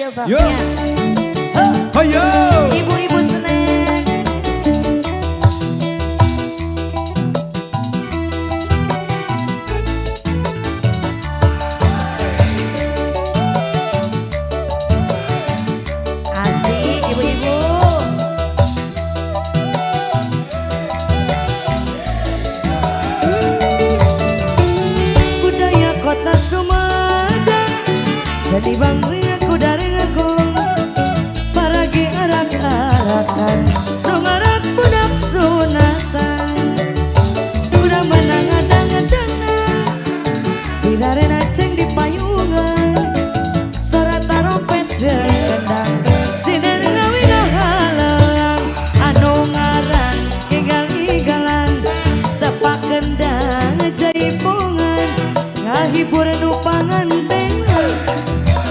Yo. Ayo. Ibu-ibu seneng. Asik ibu-ibu. Budaya kota Sumedang, seni bangri aku dari aku. Paragi arak-arakan, rungarak budak sunatan. Udah menang adang-adangan, didarena ceng di payungan. Sora tarompet jeung kendang, sinden ngawina halang. Anu ngaran igal-igalan, tepak kendang jaipongan. Ngahibur nu pangantenan,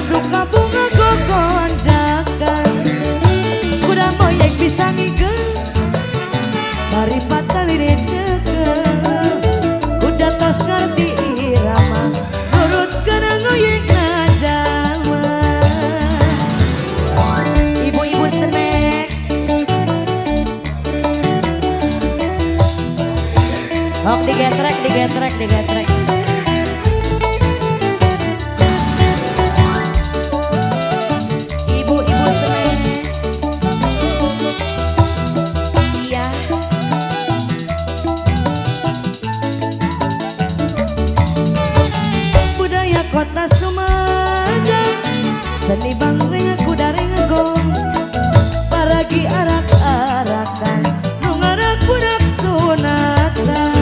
suka bunga gogonjakan. Kuda moyek bisa ngigel, bari patali dicekel. Kuda tos ngerti irama, nurut kana ngoyek ngajama. Ibu-ibu senek. Hok digetrek, digetrek, digetrek. Ibu-ibu senek. Iya. Budaya kota Sumedang, seni bangring aku dari ngegong. Paragi arak-arakan, nungarak budak sunatan.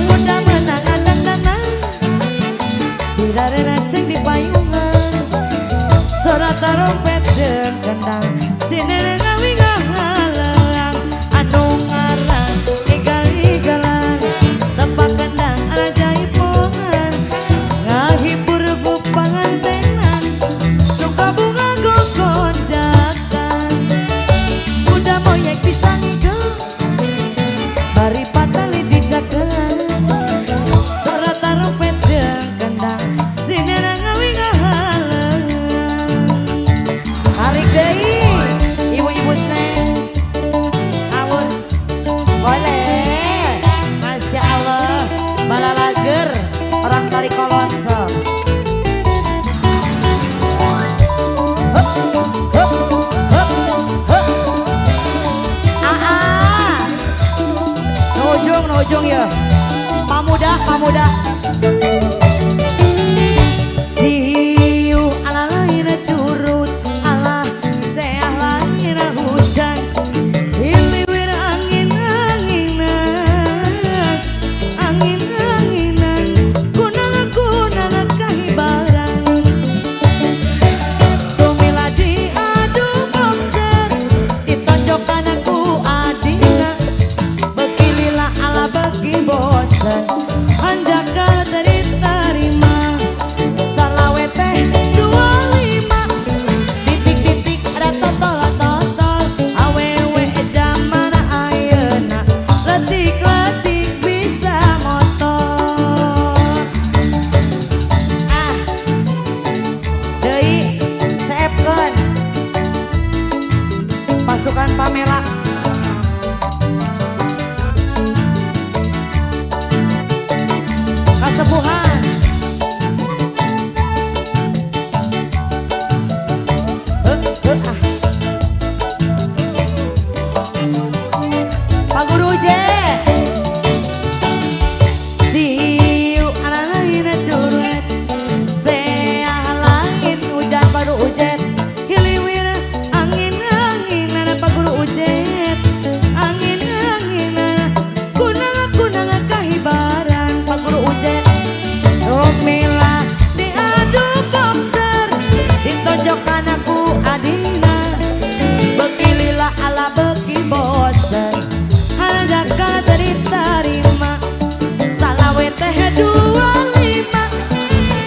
Kuda menang adang-danang, didarena ceng di payungan. Sora tarompet jeung kendang, sinene ngawi ngahalang. Anu ngaran igal-igalan, tepak kendang ala jaipongan. Ngahibur ku pangantenan, suka bunga gogonjakan. Kuda moyek bisa ngigel, bari patali dijakelan. Sora tarompet jeung kendang, sinene ngawi ngahalang. Tarik deui ibu-ibu sneh. Awur boleh. Masya Allah, balalager orang tarik kolon sok. Hup, hup, hup, hup. Aa. Nu ujung ya. Pamuda, pamuda. Siu ala lain curut, ala seah lain hujan. Hiliwir angin-anginan, angin-anginan, kunang-kunang kahibaran. Tumila diadu boxer, ditonjokkan aku adina. Beki lila ala beki bosen, hanjaka terima. Salawe teh 25, titik-titik ada totol-totol. Awewe jaman ayeuna, letik-letik bisa motor. Ah, deui seepkeun pasukan Pamela. Kasepuhan. Ah. Pak Guru Uje. Siu ala lain curut, seah lain hujan baru ujet. Hiliwir angin-anginan Pak Guru Ujet, angin-anginan, kunang-kunang kahibaran Pak Guru Ujet. Rumila diadu boxer, ditonjokkan aku adina. Beki lila ala beki bosen, hanjaka terima. Salawe teh 25,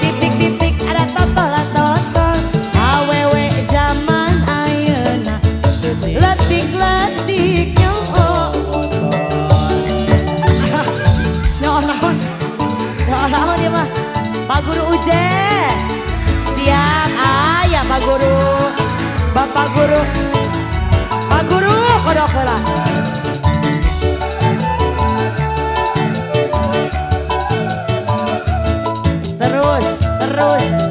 titik-titik ada totol-totol. Awewe jaman ayeuna, letik-letik nyoo. Nyoo naon? Nyoo naon ieu mah? Pak Guru Uje. Siap, aya Pak Guru. Bapak Guru. Pak Guru kodok heula. Terus, terus.